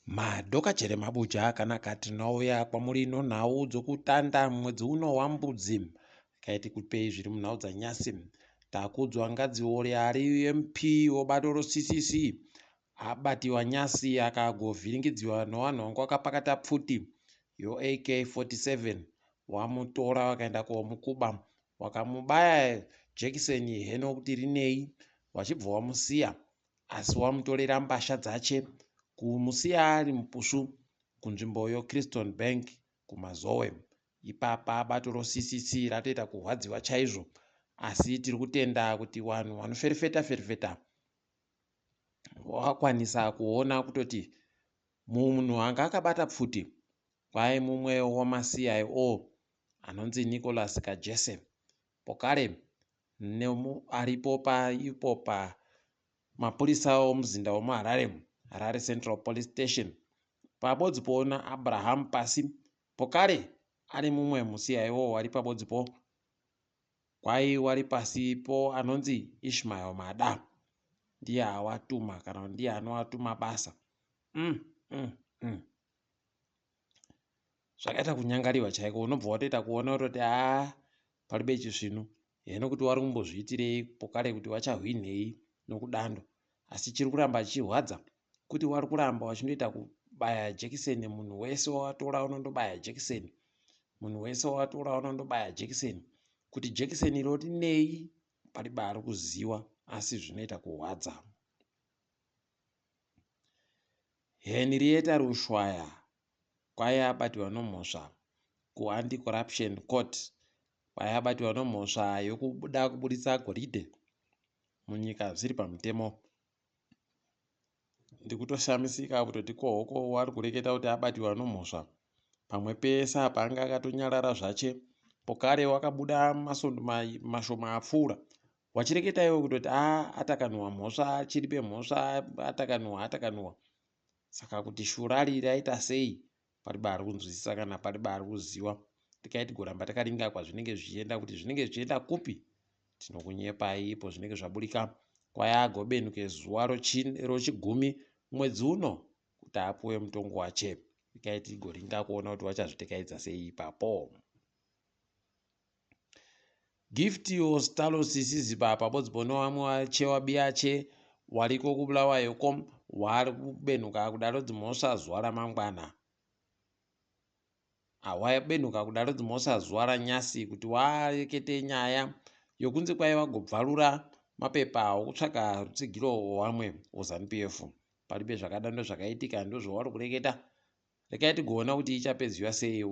Madokachere mabuja akanaka tinouya kwamuri nonhau dzokutanda mwedzi uno wambudzi. Kaiti kupei zviri munhau dzanyasi. Takudzwa Ngadziore ari MP webato roCCC abatiwa nyasi akagovhiringidziwa nevanhu vanga vakapakata pfuti yoAK 47 wamutora vakaenda komukuba wakamubaya jekiseni heno kuti rinei vachibva wamusiya asi wamutorera mbasha dzache kumusiya ari mupushu kunzvimbo yoChriston Bank kuMazowe. Ipapa bato roCCC ratoita kurwadziwa chaizvo asi tiri kutenda kuti vanhu vanoferefeta ferefeta wakakwanisa kuona kutoti munhu anga akabata pfuti kwai mumwe wamaCIO anonzi Nicholas Kajese pokare aripo paipo pamapurisa omuzinda wemuHarare, Harare Central Police Station, pabodzipo naAbraham Pasi pokare ari mumwe muCIO wari pabodzipo kwai wari pasi po anonzi Ishmael Mada ndiye awatuma kana ndiye anowatuma basa mm, mm, mm. Zvakaita kunyangariwa chaiko unobva watoita kuona kutoti haa paribe chisvinu heno kuti wari kumbozviitirei pokare kuti wachahwinhei nokudando asi chiri kuramba chichirwadza kuti wari kuramba wachindoita kubaya jekiseni munhu wese wawatora unondobaya jekiseni munhu wese wawatora unondobaya jekiseni kuti jekiseni iro rinei paribe ari kuziwa asi zvinoita kurwadza. Henrietta Rushwaya kwai abatiwa nomhosva kuAnti-Corruption Court kwai abatiwa nomhosva yokuda kuburitsa goridhe munyika zviri pamutemo. Ndikutoshamisika kutoti kohoko wari kureketa kuti abatiwa nomhosva pamwe pese apa anga akatonyarara zvache pokare wakabuda masondo mashoma apfuura wachireketa iwe kutoti a atakanuwa mhosva chiripe mhosva atakanuwa atakanuwa saka kuti shurari raita sei pariba ari kunzwisisa kana pariba ari kuziwa tikai tigoramba takaringa kwazvinenge zvichienda kuti zvinenge zvichienda kupi tinokunyepai ipo zvinenge zvaburika kwayagobenuke zuva rochigumi mwedzi uno kuti apuwe mutongo wache tikai tigoringa kuona kuti wachazvitekaidza sei ipapo. Gift Ostallos Siziba pabodzi nevamwe vachewa biyache wariko kuBulawayo ko wari kubenhuka kudaro dzimhosva zuva ramangwana wabenhuka kudaro dzimhosva zuva ranyasi kuti warekete nyaya yokunzi kwai vagobvarura mapepa okutsvaka rutsigiro wamwe weZanu PF paribe zvakadando zvakaitika ndozvawari kureketa Regai tigoona kuti ichapedziwa sei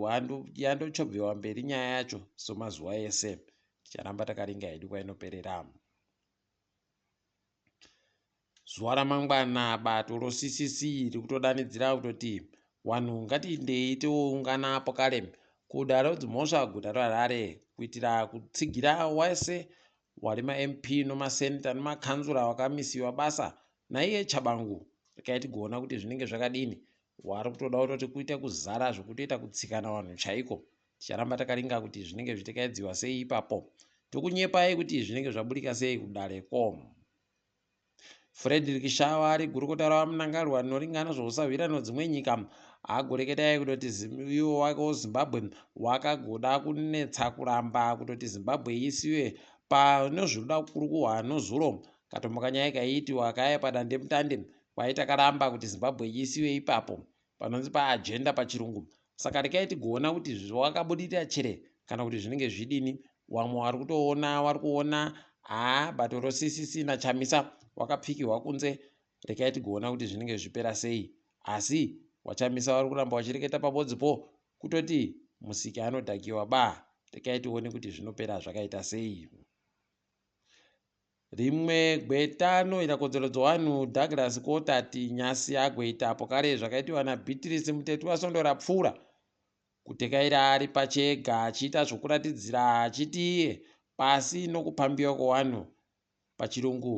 yandochovhewa mberi nyaya yacho somazuva ese. Ticharamba takaringa hedu kwainoperera. Zuva ramangwana bato roCCC riri kutodanidzira kutoti wanhu ngatiindei toungana apo kare kudare rodzimhosva guta reHarare kuitira kutsigira wese wari maMP nomaseneta nemakanzura wakamisiwa basa naiye Tshabangu. Regai tigoona kuti zvinenge zvakadini Wari kutoda kutoti kuite kuzara zvekutoita kutsikana vanhu chaiko. Ticharamba takaringa kuti zvinenge zvichikaidziwa sei ipapo. Tokunyepai kuti zvinenge zvaburika sei kudare ko. Frederick Shawa ari gurukota raVaMnangagwa rinoringana zvousahwira nodzimwe nyika agoreketai kutoti iwo wake woZimbabwe wakagoda kunetsa kuramba kutoti Zimbabwe isiwe panozvinoda kukurukuhwa nozuro katombo kanyaya kaiitiwa kaya padandemutande Kwai takaramba kuti Zimbabwe iisiwe ipapo panonzi paagenda pachirungu saka rekai tigoona kuti zvakabudirira chere kana kuti zvinenge zvidini wamwe wari kutoona wari kuona haa bato roCCC naChamisa wakapfikirwa kunze rekai tigoona kuti zvinenge zvipera sei asi wachamisa wari kuramba wachireketa pabodzi po kutoti musiki anodhakiwa ba rekai tione kuti zvinopera zvakaita sei. Rimwe gweta anoita kodzero dzevanhu Douglas Kotati Nyasi agoita apo kare zvakaitiwa naBeatrice Mutetwa svondo rapfuura kutekaira ari pachega achiita zvokuratidzira achiti iye pasi nokupambiwa kwevanhu pachirungu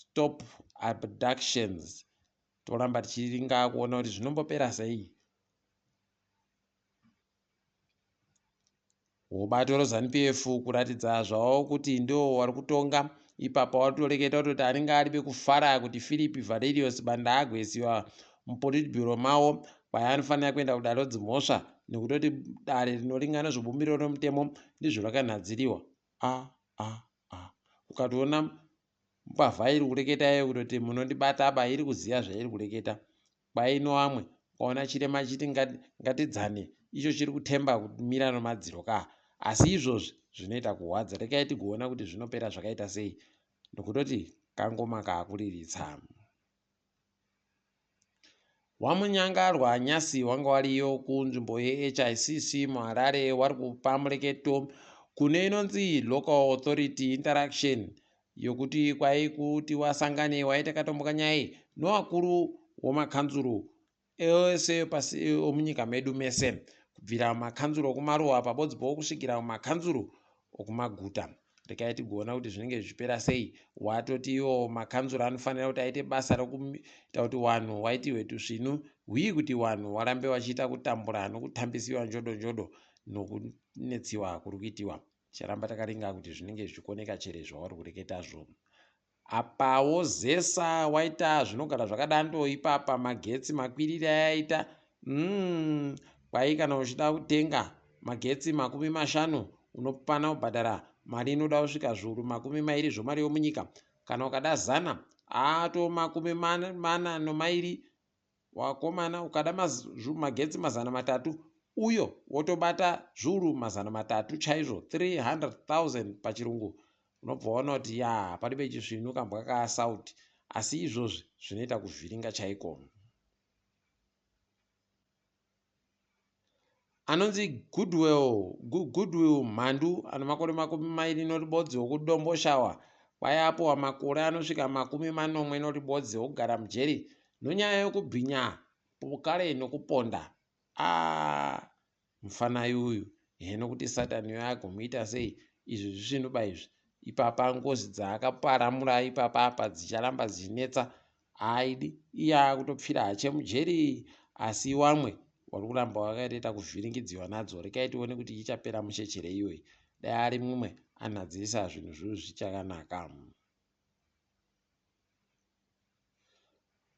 stop abductions toramba tichiringa kuona kuti zvinombopera sei. Bato reZanu PF kuratidza zvavo kuti ndivo vari kutonga. Ipapa watoreketa kutoti anenge aribe kufara kuti Philip Valerius Banda agoisiwa mupolitburo mavo kwai anofanira kuenda kudare rodzimhosva nekutoti dare rinoringana zvebumbiro romutemo ndizvo rakanhadziriwa. A a a ukatoona mbavha iri kureketa iyo kutoti munondibata ba iri kuziva zvairi kureketa. Kwai noamwe ukaona chirema chiti ngatidzane icho chiri kutemba kumira nomadziro ka. Asi izvozvi zvinoita kuhwadza. Rekai tigoona kuti zvinopera zvakaita sei nokutoti kangoma kaakuriritsa. Wamunyangarwa nyasi wanga wariyo kunzvimbo yeHICC muHarare wari kupa mureketo kune inonzi Local Authority Interaction yokuti kwai kuti wasangane waita katombo kanyai nowakuru womakanzuru ese pasi omunyika medu mese kubvira makanzuru okumaruwa pabodzi powo kusvikira makanzuru okumaguta. Rekai tigoona kuti zvinenge zvichipera sei. Watoti iwo makanzuru anofanira kuti aite basa rokuita kuti wanhu waitirwe tusvinu huye kuti wanhu warambe wachiita kutambura nokutambisiwa njodo njodo nokunetsiwa kuri kuitiwa. Ticharamba takaringa kuti zvinenge zvichikoneka chere zvauri kureketazvo. Apawo ZESA waita zvinogara zvakadando ipapa magetsi makwirire ayaita kwai kana uchida kutenga magetsi 50 unopana kubhadhara mari inoda kusvika zviuru 20 zvomari yomunyika. Kana ukada 100 ato 42 wakomana. Ukada magetsi 300 uyo wotobata zviuru 300 chaizvo 300,000 pachirungu. Unobva waona kuti ya paribe chisvinu kambwa kaasauti. Asi izvozvi zvinoita kuvhiringa chaiko. Anonzi Goodwill Mhandu ane makore 21 wokuDomboshawa kwai apuwa makore anosvika 71 okugara mujeri nonyaya yokubhinya kare nokuponda. Mufanai uyu heno kuti satani agomuita sei izvi zvisvinuba izvi. Ipapa ngozi dzaakaparamura ipapa apa dzicharamba dzichinetsa. Aidi iye akutopfira hache mujeri asi wamwe wari kuramba wakaita kuvhiringidziwa nadzo. Rekai tione kuti ichapera muchechere iyoyi. Dai ari mumwe anhadzirisa zvinhu zviru zvichakanaka.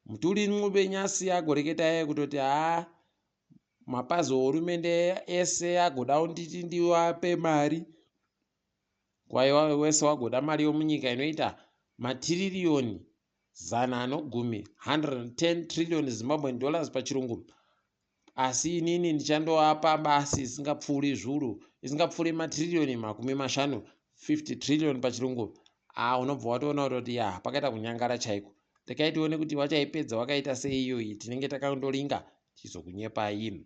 Mutuli Ncube nyasi agoreketa iye kutoti mapazi ohurumende ese agoda kunditi ndiwape mari. Kwai wese wagoda mari yomunyika inoita matiririyoni 110, 110 trillion Zimbabwean dollars pachirungu. Asi inini ndichandoapa basi isingapfuuri zviuru isingapfuuri matiririyoni 50, 50 trillion pachirungu. Unobva watoona kuti ya pakaita kunyangara chaiko. Rekai tione kuti wachaipedza wakaita sei iyoyi. Tinenge takandoringa tizokunyepai.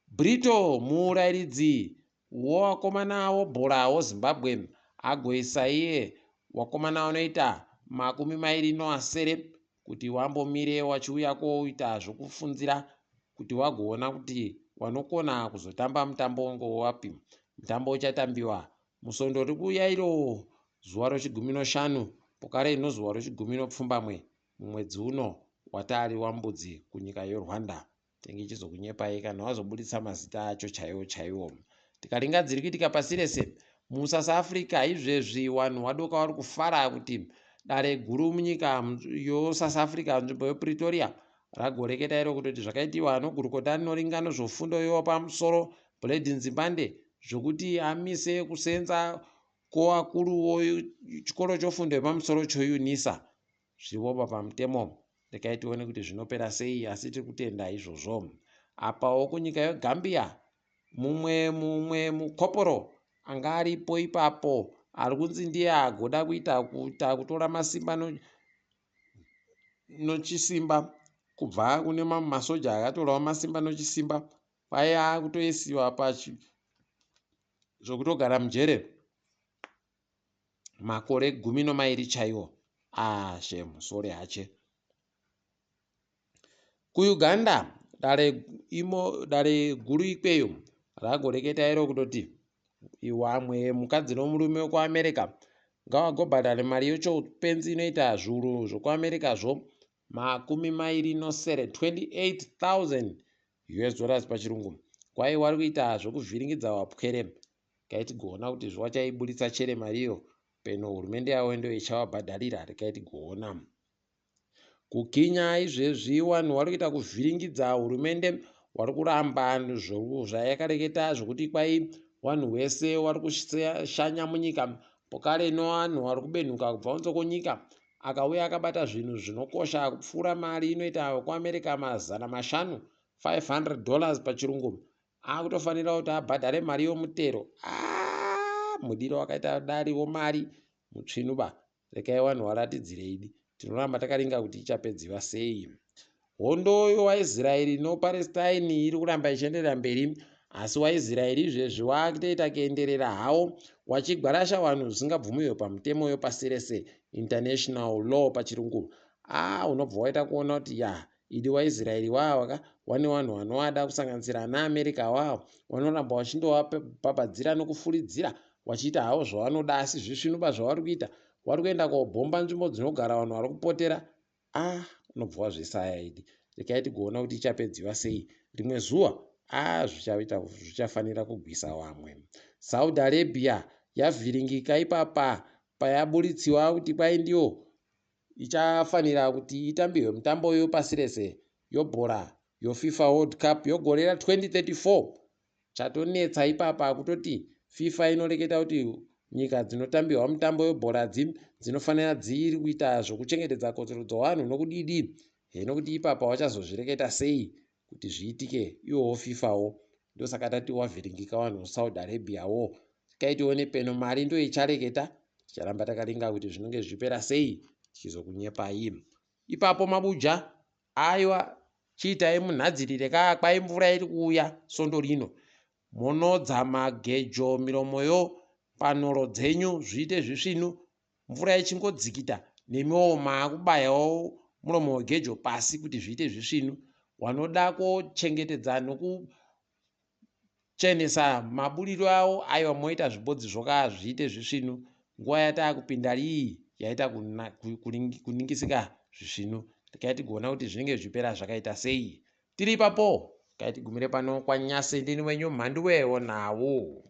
Brito murairidzi wowakomana wobhora woZimbabwe agoisa iye wakomana wanoita 27 kuti wambomire wachiuya koita zvokufunzira kuti wagoona kuti wanokona kuzotamba mutambo ngowapi. Mutambo uchatambiwa musondo rikuuya iro zuva rochi15 pokare ino zuva rochi17 mumwedzi uno watari wambudzi kunyika yeRwanda. Tinenge tichizokunyepai kana wazobuditsa mazita acho chaiwo chaiwo. Tikaringa dziri kuitika pasi rese muSouth Africa izvezvi vanhu wadoka vari kufara kuti dare guru munyika yoSouth Africa nzvimbo yePretoria ragoreketa iro kutoti zvakaitiwa nogurukota rinoringa nezvofundo yopamusoro Blade Nzimbande zvokuti amise kusenza kwovakuru chikoro chofundo yepamusoro choUNISA zviripo pamutemo. Rekai tione kuti zvinopera sei asi tiri kutenda izvozvo. Apawo kunyika yeGambia mumwe mukoporo anga aripo ipapo ari kunzi ndiye agoda kuita kutora masimba nochisimba kubva kune mamwe masoja akatorawo masimba nochisimba kwai akutoisiwa zvokutogara mujere makore 12 chaiwo. Shame sore hache. KuUganda dare guru ikweyo ragoreketa iro kutoti wamwe mukadzi nomurume wekuAmerica ngawagobhadhare mari yochoupenzi inoita zviuru zvokuAmerica zvo 27, 28,000 US dollars pachirungu. Kwai wari kuita zvokuvhiringidza wapwere. Kaitigoona kuti zvawachaibuditsa chere mari iyo. Peno hurumende yavo ndo ichavabhadharira, regai tigoona. KuKenya izvezvi vanhu vari kuita kuvhiringidza hurumende, vari kuramba zvayakareketa zvokuti kwai vanhu vese vari kushanya munyika pokareno vanhu vari kubenhuka kubva kunze kwenyika akauya akabata zvinhu zvinokosha kupfuura mari inoita kuAmerica 500, $500 pachirungu, akutofanira kuti abhadhare mari yomutero. Mudiro wakaita dariwo mari mutsvinu ba. Regai vanhu varatidzire idi, tinoramba takaringa kuti ichapedziwa sei. Hondo yewaIsraeri noPalestine iri kuramba ichienderera mberi, asi waIsraeri izvezvi wakutoita kuenderera hawo wachigwarasha vanhu zvisingabvumiwe pamutemo wepasi rese, international law pachirungu. Unobva waita kuona kuti ya idi waIsraeri wawaka wane vanhu vanovada kusanganisira ana America wawo vanoramba vachindovabhabhadzira nokufuridzira vachiita havo zvavanoda, asi zvisvinuba zvavari kuita, vari kuenda kobhomba nzvimbo dzinogara vanhu vari kupotera. Unobva wazvisaya idi, regai tigoona kuti ichapedziwa sei rimwe zuva. Zvichaita zvichafanira kugwisa vamwe. Saudi Arabia yavhiringika ipapa payaburitsiwa kuti kwai ndiyo ichafanira kuti itambirwe mutambo yepasi rese yobhora yoFIFA World Cup yogore ra2034. Chatonetsa ipapa kutoti FIFA inoreketa kuti nyika dzinotambirwa mutambo webhora dzinofanira dziri kuita zvokuchengetedza kodzero dzevanhu nokudidi heno kuti ipapa vachazozvireketa sei kuti zviitike iwowo FIFAwo. Ndosaka tati wavhiringika vanhu veSaudi Arabia wo. Kai tione peno mari ndo ichareketa, ticharamba takaringa kuti zvinenge zvichipera sei, tichizokunyepai ipapo. Mabuja aiwa, chiitai munhadzirire kaa, kwai mvura iri kuuya svondo rino, monodza magejo miromoyo panoro dzenyu zviite zvisvinu. Mvura ichingodzikita nemiwo maakubayawo muromo wegejo pasi kuti zviite zvisvinu. Wanoda kuchengetedza nokuchenesa maburiro avo, aiwa, moita zvibodzi zvoka zviite zvisvinu. Nguva yataakupinda iyi yaita kuningisika zvisvinu, regai tigoona kuti zvinenge zvichipera zvakaita sei. Tiri ipapo, kai tigumire pano kwanyasi. Ndini wenyu Mhanduwe wonawo.